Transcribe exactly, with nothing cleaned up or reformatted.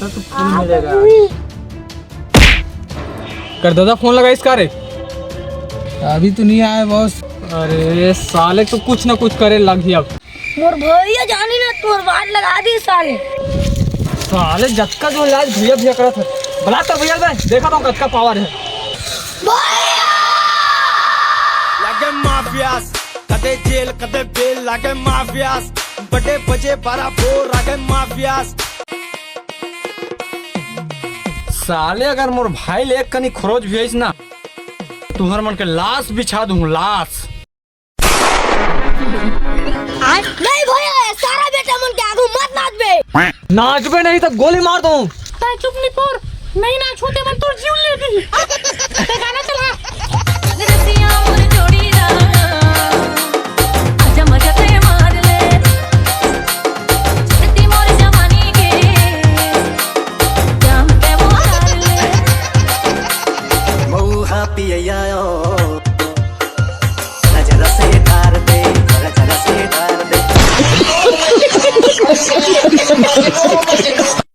तो फोन मिलेगा। कर दादा, फोन लगाइस का रे? अभी तो नहीं आया बॉस। अरे साले, तो कुछ ना कुछ करे लगही अब। मोर भैया जानी ना, तोर वाट लगा दी साले। साले जतका जो लाज भैया भैया करत हे, बला तोर भैया बे, देखा तो कतका पावर हे। लागे माफियास, कदे जेल कदे बेल, लागे माफियास। बड़े बजे बारा बोर, लागे माफियास। साले, अगर मोर भाई ले एक कनी खरोच भी आइस ना, तुहर मन के लाश बिछा दूं, लाश। नहीं भैया, सारा बेटा मन के आगू मत नाचबे। नाचबे नहीं तो गोली मार दूं। तै चुप निपोर, नहीं नाचहूं ते मन तोर जीव ले दी। ते गाना चला।